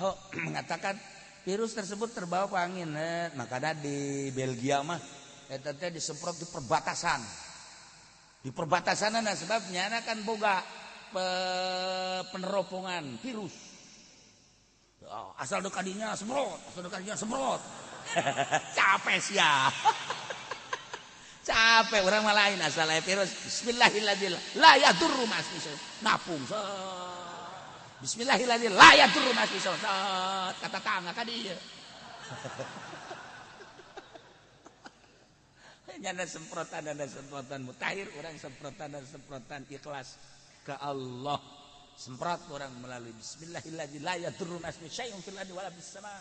Oh, mengatakan virus tersebut terbawa ke angin. Makanya di Belgia mah eta teh disemprot di perbatasan. Di perbatasanana sebabnya kan boga peneropongan virus. Oh, asal dekadinya semprot, asal dekadinya semprot. Capek sia. Capek orang mah lain asal aya virus. Bismillahirrahmanirrahim. La yadurru ma'asmi. Napung. Bismillahirrahmanirrahim. La yadurru ma'asmi. Kata tangga ka dieu. Nyana semprotan dan semprotan mutahir orang semprotan dan semprotan ikhlas ke Allah. Semprot orang melalui bismillahirrahmanirrahim la yadurru ma'asmi syai'un fil ardi wala fis sama.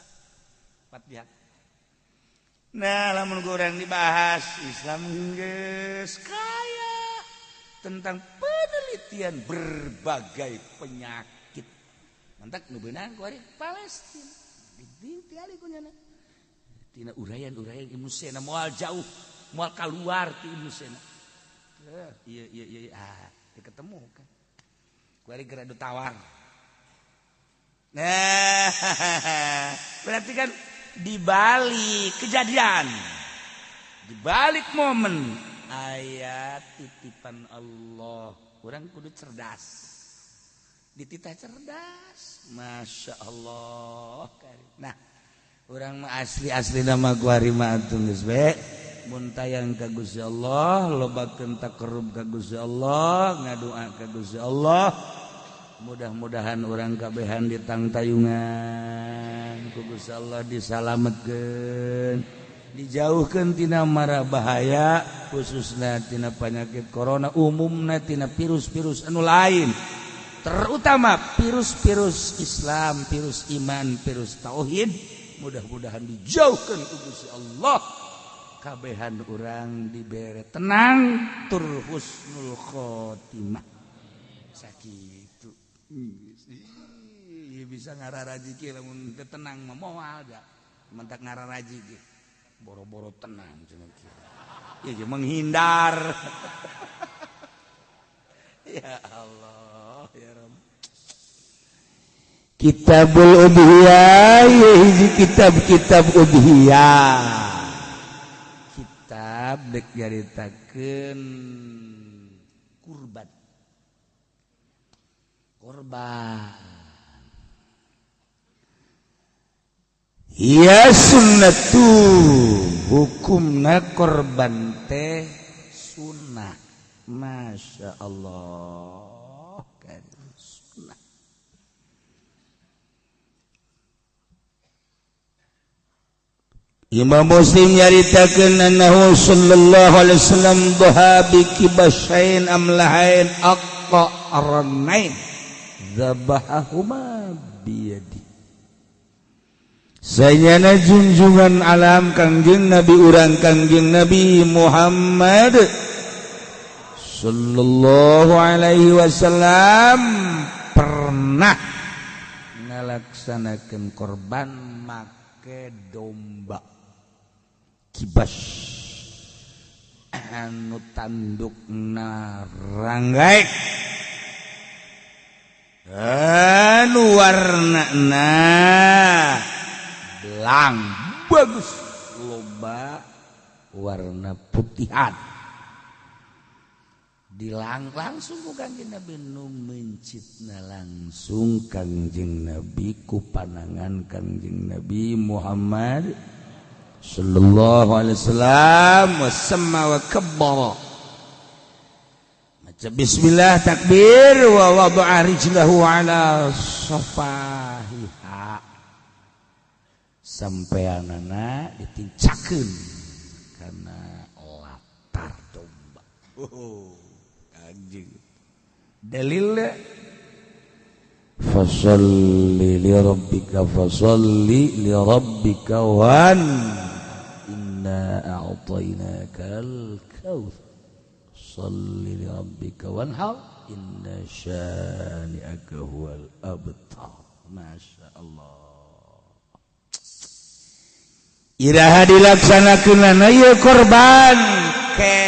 Fatihah. Nah, lamun kurang dibahas Islam geus kaya tentang penelitian berbagai penyakit. Mantak nu beunang ku ari Palestina. Ditingali ku nyana. Tina uraian-uraian Ibnu Sina moal jauh, moal kaluar ti Ibnu Sina. Iya iya iya ah, ketemu kan. Kuari geura tawar. Nah, berarti kan di balik kejadian, di balik momen ayat titipan Allah, orang kudu cerdas, dititah cerdas, masya Allah. Nah, orang mah asli asli nama kuari mah atuh geus we, mun tayang ka Gusti Allah, lobakeun takarrub ka Gusti Allah, ngadua ka Gusti Allah. Mudah-mudahan orang kabehan ditangtayungan ku Gusti Allah, disalametkeun, dijauhkeun tina mara bahaya, khususna tina penyakit corona, umumna tina virus-virus anu lain, terutama virus-virus Islam, virus iman, virus tauhid. Mudah-mudahan dijauhkeun ku Gusti Allah, kabehan urang dibere tenang tur husnul khotimah. Sakitu. Bisa ngararaji ki lamun teu tenang mah moal da. Mentak ngararaji ge boro-boro tenang cenah kieu. Ya menghindar. Ya Allah, ya Rabb. Kitabul Udhiyah, hiji kitab-kitab udhiyah. Kitab dek nyaritakeun kurban. Korban. Ya sunnatu, hukumna korban teh sunnah. Masya Allah, kan sunnah. Imam Muslim nyaritakeun annahu sallallahu alaihi wasallam dhaha bi kibashain amlahain aqranain dzabahahuma biyadi. Sayana junjungan alam Kangjeng Nabi urang Kangjeng Nabi Muhammad sallallahu alaihi wasallam pernah ngalaksanakeun korban make domba kibas anu tandukna ranggaek anu warnana belang bagus loba warna putihan. Dilang langsung ku Kangjeng Nabi nu mencitna langsung Kangjeng Nabi ku panangan Kangjeng Nabi Muhammad sallallahu alaihi wasallam wa sama wa kabbara. Maca bismillah takbir wa wada'a rijlahu ala safahiha. Sampeanana ditincakeun kana latar domba. Oh, anjing. Dalilnya fasalli li rabbika fasalli li rabbika wan inna a'tainakal kautsar salli li rabbika wanhar inna syani'aka huwal abtar. Masya Allah. Iraha dilaksanakeun ieu korban ke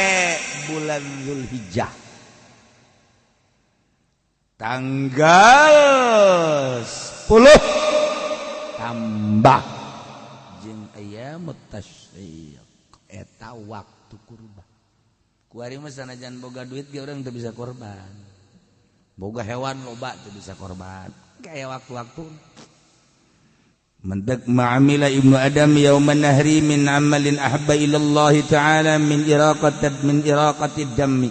bulan Zulhijjah tanggal 10 tambah jeung ayyamut tasyriq eta waktu kurban. Kuari mah sanajan boga duit ge urang teu bisa korban. Boga hewan loba teu bisa korban. Kayak waktu-waktu Mendak ma'amila Ibnu Adam yauman nahri min amalin ahabba ila Allah ta'ala min iraqatid dammi.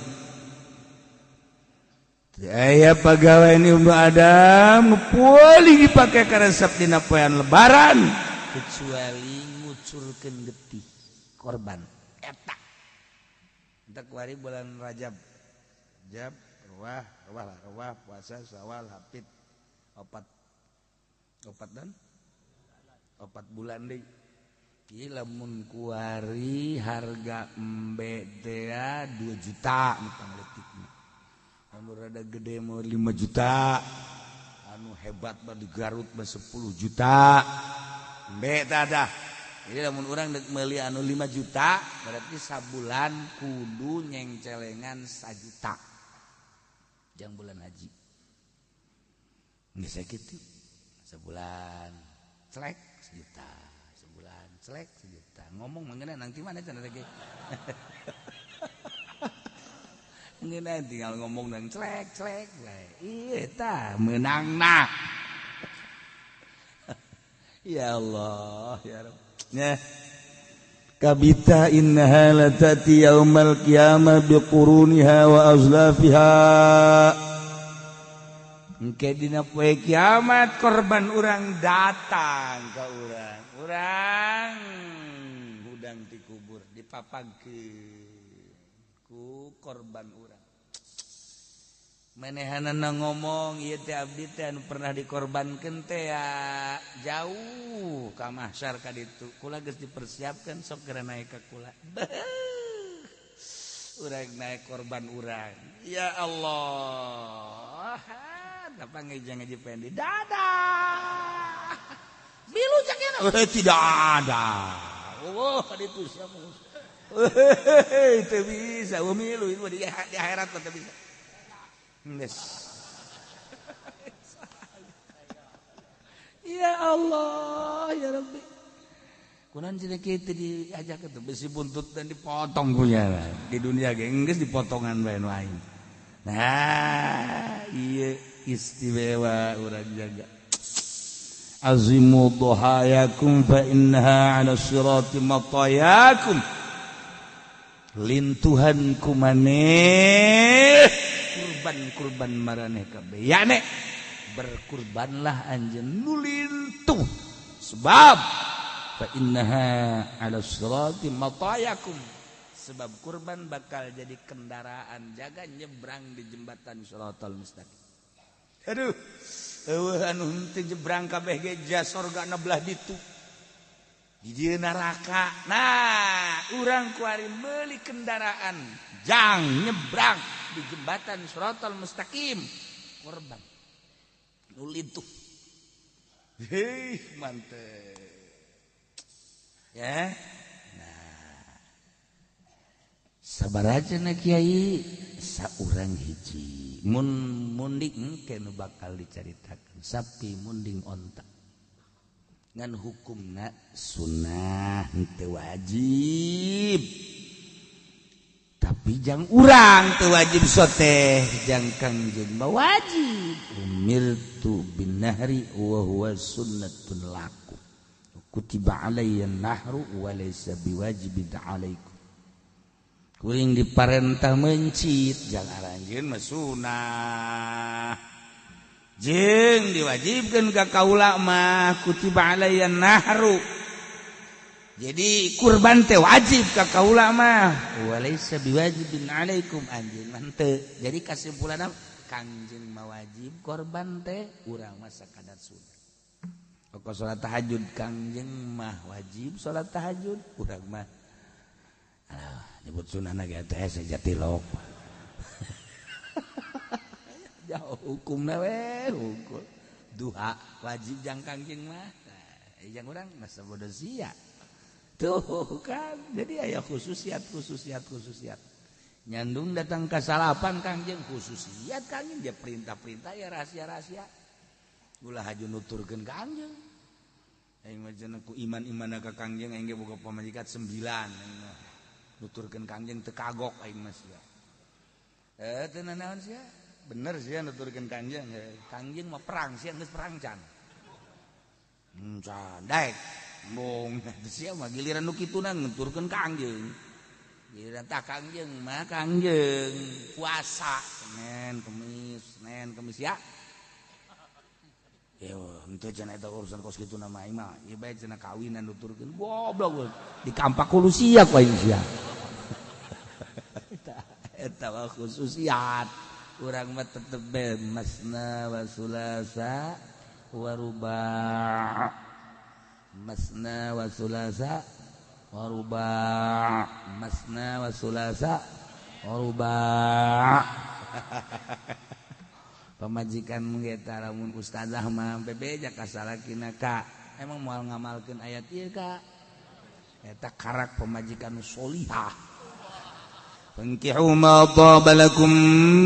Aya pagawean Ibnu Adam paling dipake karesep dina poean lebaran kecuali ngucurkeun getih korban eta. Entak kuari bulan Rajab. Rajab, Ruwah, Ruwah, Ruwah, puasa, Syawal, Hafid. Opat dan 4 bulan deui. Ieu lamun kuari harga embe teh 2 juta nu pangleutikna. Anu rada gede mah 5 juta. Anu hebat mah di Garut mah 10 juta. Embe teh dah. Jadi lamun urang deuk meuli anu 5 juta berarti sabulan kudu nyengcelengan 1 juta. Jang bulan haji. Geus sakitu. Sebulan celek sejuta, sebulan celek sejuta. Ngomong mengenai nanti mana cenah lagi. Ngeunah tinggal ngomong nang celek celek bae. Ieu tah meunangna. Ya Allah, ya Rabb. Nah. Kabita innaha latati yaumal qiyamah biquruniha wa azlafiha. Engke dina poe kiamat korban urang datang ka urang. Urang hudang dikubur dipapagkeun ku korban urang. Manehanana ngomong ieu teh abdi teh anu pernah dikorbankeun teh ya jauh ka mahsyar ka ditu. Kula geus dipersiapkeun sok geura naik ka kula. Urang naik korban urang. Ya Allah. Apa ngejang ngaji pendi dadah milu cakena tidak ada. Oh itu siapa itu bisa milu itu di akhirat mah bisa. Yes. Ya Allah ya Rabbi. Kunan cenah kitu diajak itu besi buntut dan dipotong punya di dunia ge geus dipotongan bae nu aing. Nah, iya istimewa urang jaga. Azimu dhahayakum fa innaha 'ala sirati matayakum. Lintuhan kumaneh kurban-kurban maraneh kabeh. Yane berkurbanlah anjeun nu lintuh sebab fa innaha 'ala sirati matayakum. Sebab kurban bakal jadi kendaraan jaga nyebrang di jembatan Shiratal Mustaqim. Aduh, eueuh anu henteu nyebrang kabeh ge sorga na belah ditu. Di dieu neraka. Nah, urang kuari meuli kendaraan jang nyebrang di jembatan Shiratal Mustaqim. Korban nu lintuh. Hei, mantep. Ya. Sabar aja na kiai saurang hiji mun munding engke nu bakal dicaritakeun sapi munding onta ngan hukumna sunnah henteu wajib. Tapi Tapi jang urang teu wajib soteh, jang Kangjeng mah wajib. Umirtu bin nahri wa huwa sunnatun lakum. Kutiba alayya nahru wa laysa biwajibin alaikum. Kuring diparentah mencit, jang aranjeun mah sunah. Jeung diwajibkeun ka kaula mah kutiba alayya nahru. Jadi kurban teh wajib ka kaula mah walaysa biwajibin alaikum anjeun mah teu. Jadi kasimpulanna Kangjeng mah wajib korban teh, urang mah sakadar sunah. Pokok salat tahajud Kangjeng mah wajib salat tahajud, urang mah alah nyebut sunahna ge teh sajatilok. Jauh hukumna we hukum. Duha wajib jang Kangjeng mah. Jang urang masa bodoh sia. Tuh kan, jadi aya khususiat khususiat khususiat. Nyandung datang ke salapan Kangjeng khususiat Kangjeng dia perintah-perintah ya rahasia-rahasia. Ulah haju nuturkeun ka Kangjeng. Aing mah cenah ku iman-imanna ka Kangjeng aing ge boga pamajikan 9 aing mah. Nuturkeun Kangjeng teu kagok aing mah sia. Teu nanaon sia? Bener sia nuturkeun Kangjeng. Kangjeng mah perang sia geus perang can. Can daek. Bong sia mah giliran nu kituna ngenturkeun Kangjeng. Giliran tah Kangjeng mah Kangjeng puasa Senin Kemis ya. Yo henteu cenah eta urusan kos kituna mah aing mah ieu bae cenah kawinan nuturkeun goblok dikampak ku sia ku aing sia. Eta mah khususiat. Urang mah tetep be masna wa sulasa wa ruba'. Masna wa sulasa wa ruba', masna wa sulasa wa ruba'. Pamajikan ge tah lamun ustazah mah bebeja ka salakina ka emang moal ngamalkeun ayat ieu ka eta karak pamajikan solihah. Fankihu ma taba lakum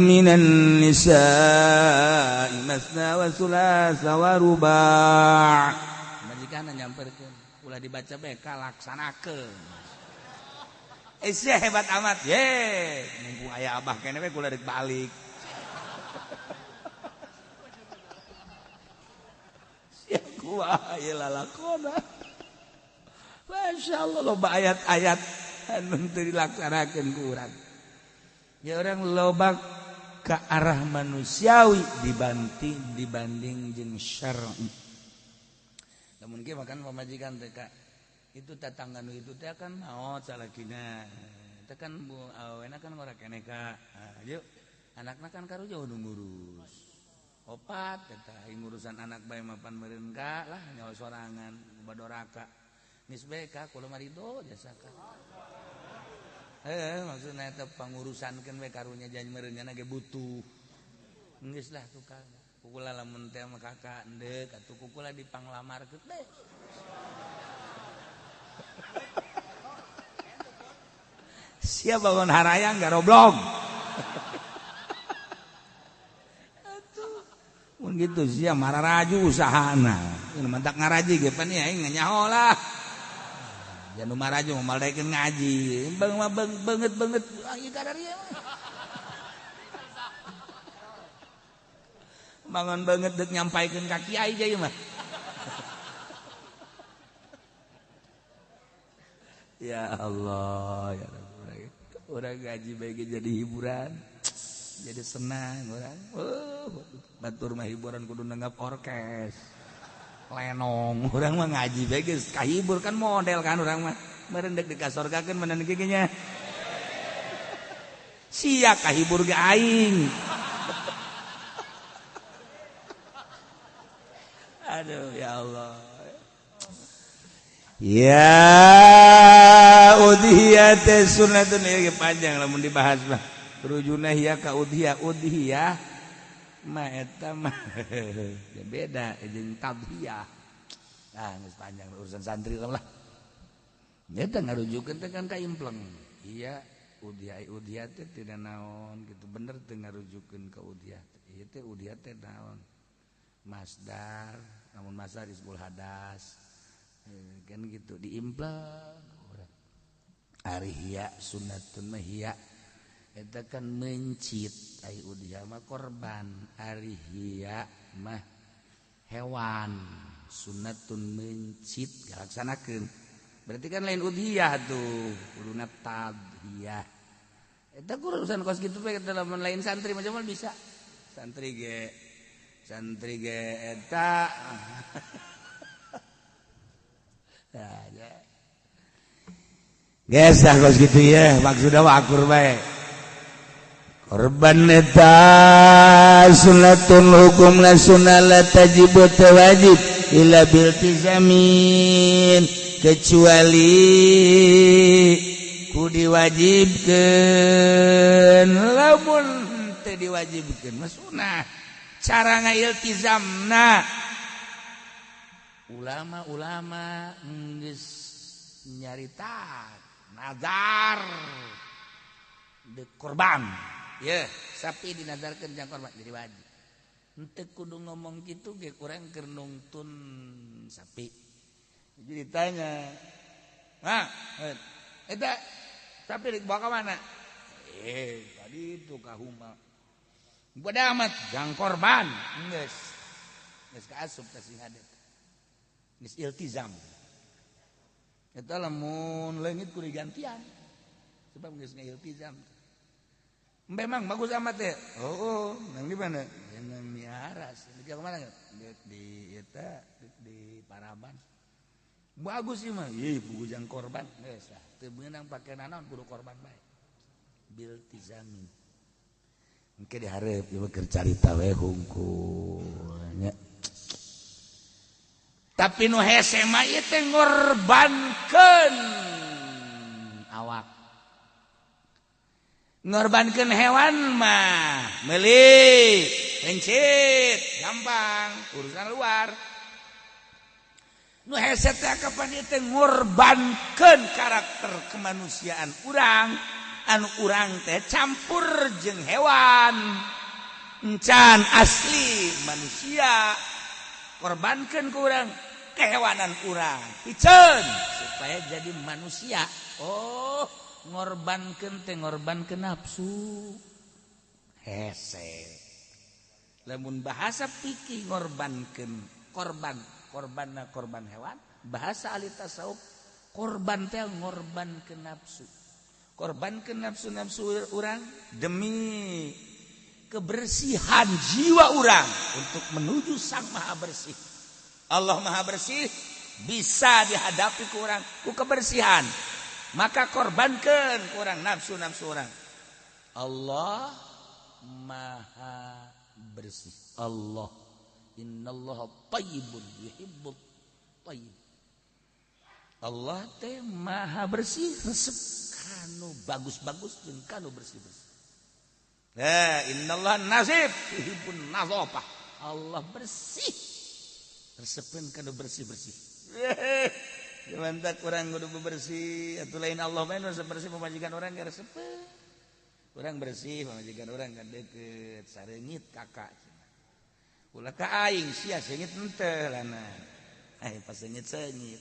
minan nisa'i masna wa sulasa wa ruba'. Majikan nyamperkeun ulah dibaca bae kalaksanakeun. Sia hebat amat ye, mumpung aya abah kene we kula rek balik. Sia kumaha ieu lalakona. Masyaallah loba ayat-ayat anu teu dilaksanakeun ku urang. Ya orang loba ke arah manusiawi dibanding jeung syar'i. Lamun ge makan pamajikan teh ka itu tetangga nu itu teh kan maot salakina. Teh kan bu awena kan ngora keneh ka. Ayo anakna kan karunya nu ngurus. Opat eta ngurusan anak bae mapan meureun ka lah nyawa sorangan badoraka. Geus bae ka kula marido jasa ka. Maksudna eta pangurusankeun we karunya janji meureun nya ge butuh. Geus lah tukang. Kukula lamun teh mah kakak endek atuh kukula dipanglamarkeun teh. Sia bangun harayang garoblog. Atuh mun kitu sia mararaju usahana. Ieu mantak ngaraji ge pan aing nyaho lah. Jangan maraju mau maldaikeun ngaji. Bang mah banget-banget ieu kadarieu mah. Bangun banget dek nyampaikeun ka kiai ieu mah. Ya Allah, ya Rabbi. Orang ngaji bae jadi hiburan, jadi senang orang. Batur mah hiburan kudu nanggap orkes. Lenong, orang mah ngaji bae geus kahibur kan model kan orang mah. Meureun deuk dikasorgakeun meureun kieu nya. Sia kahibur ge aing. Aduh ya Allah. Ya udhiyah teh sunnatun ieu panjang lamun dibahas mah. Rujuna hiya ka udhiyah, udhiyah mah eta mah ya beda jeung tadhiyah. Ah geus panjang urusan santri lah. Eta ngarujukeun teh kan ka impleng. Iya udhiyah udhiyah teh tidak naon gitu bener teh ngarujukeun ka udhiyah. Ieu teh udhiyah teh naon? Masdar, namun masdar ismul hadas. Kan gitu diimpleng. Ari hiya sunnatun mah hiya. Eta kan mencit ai udhiyah mah korban, ari hiya mah hewan. Sunnatun mencit galaksanakeun. Berarti kan lain udhiyah tuh, kuduna tadhiyah. Eta urusan kos kitu we lamun lain santri mah bisa. Santri ge eta. Nah, ya. Geus dah kos kitu ye, maksudna mah akur bae. Korban eta sunnatun hukumna sunnah la tajibu wajib illa biltizamin kecuali ku diwajibkeun. Lamun teu diwajibkeun mah sunnah. Cara ngailtizamna ulama-ulama geus nyarita nazar de korban. Ye, sapi dinazarkeun jang korban jadi wajib. Henteu kudu ngomong kitu ge kurang keur nungtun sapi. Jadi ditanya, "Nah, eta sapi dibawa ka mana?" Tadi itu ka huma. Bodo amat jang korban. Geus. Geus kaasup ka si hadet. Geus iltizam. Eta lamun leungit kudu digantian. Sebab geus ngailtizam. Memang bagus amat ya. Oh, nang di mana? Nang miara. Di mana? Di eta di Paraban. Bagus sih mah. Ih, buku jang korban. Geus lah. Teu meunang pake nanaon kudu korban bae. Bil tizamin. Engke dihareup ieu keur carita we hungkul nya. Tapi nu hese mah ieu teh ngorbankeun awak. Ngorbankeun hewan mah meuli, mencit, gampang, urusan luar. Nu hese teh kapan ieu teh ngorbankeun karakter kemanusiaan urang, anu urang teh campur jeung hewan. Encan asli manusia, korbankeun ku urang kehewanan urang, piceun supaya jadi manusia. Oh, ngorbankeun teh ngorbankeun nafsu. Hese. Lamun bahasa fikih ngorbankeun korban, korbanna korban hewan, bahasa ahli tasawuf korban teh ngorbankeun nafsu. Korbankeun nafsu-nafsu urang demi kebersihan jiwa urang untuk menuju Sang Maha Bersih. Allah Maha Bersih bisa dihadapi ku urang ku kebersihan. Maka korbankan kurang nafsu-nafsu orang. Allah Maha Bersih. Allah innallaha thayyibun yuhibbut thayyib. Allah teh Maha Bersih, resep kanu bagus-bagus jeung kanu bersih-bersih. Nah, innallaha nazif yuhibbun nazafah. Allah bersih, resepeun kanu bersih-bersih. Mantap kurang kudu bersih atuh lain Allah bae nu bersih pamajikan urang ge resepeun. Urang bersih pamajikan urang kan deukeut sareungit kakak cenah. Ulah ka aing sia seungit henteu lana. Ai pas seungit-seungit.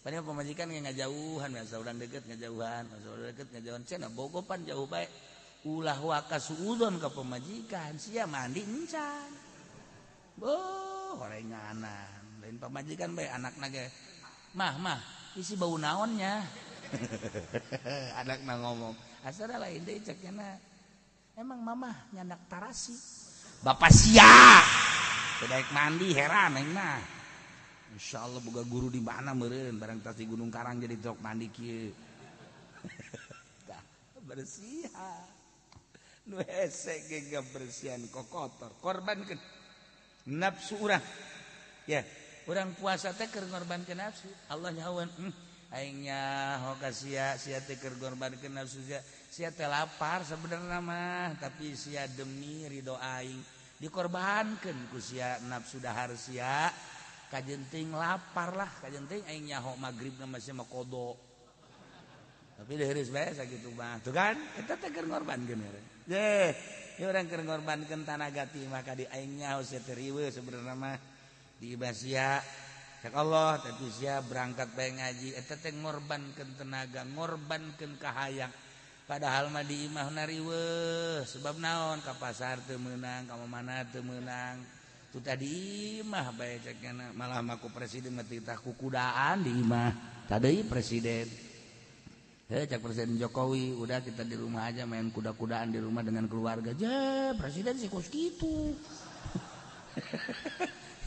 Padahal pamajikan ge ngajauhan biasa urang deukeut ngajauhan, biasa urang deukeut ngajauhan cenah bogopan jauh bae. Ulah waka suudzon ka pamajikan sia mandi encan. Boh horenganan. Lain pamajikan bae anakna ge mah mah isi bau naonnya. Anakna ngomong asal lain deui cekna emang mamah nyandak tarasi bapak sia teu daek mandi heran aing mah. Insyaallah boga guru di mana meureun barang tas di Gunung Karang jadi tok mandi kieu. Tah bersihan nu hese ge gabersihan kokotor korbankeun nafsu urang. Ya urang puasa teh keur ngorbankeun nafsu. Allah nyahoan, aing nyaho ka sia, sia teh keur ngorbankeun nafsu sia. Sia teh lapar sebenarnya mah, tapi sia demi ridho aing dikorbankeun ku sia nafsu dahar sia. Kajenting lapar lah, kajenting aing nyaho magribna mah sia mah kodo. Tapi deureus bae sakitu mah. Tuh kan, eta teh keur ngorbankeun. Ye, ieu urang keur ngorbankeun tanaga ti maka di aing nyaho sia teh riweuh sebenarnya mah. Di sia cek Allah tapi sia berangkat bae ngaji eta teh ngorbankeun tenaga, ngorbankeun kahayang. Padahal mah di imah riweuh, sebab naon ka pasar teu meunang, ka mana teu meunang. Tu tadi imah bae cekna malah mah ku presiden mah titah kukudaan di imah. Tadi presiden. Heh cak Presiden Jokowi, udah kita di rumah aja main kuda-kudaan di rumah dengan keluarga. Je, presiden sih kos kitu.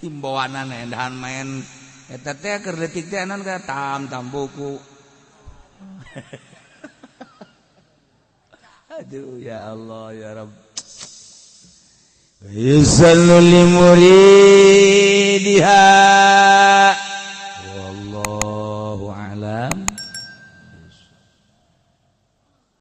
Himbauanan endahan main eta teh keur leutik teh anan ka tam-tam buku. Aduh ya Allah ya Rabb. Yusallu li muridiha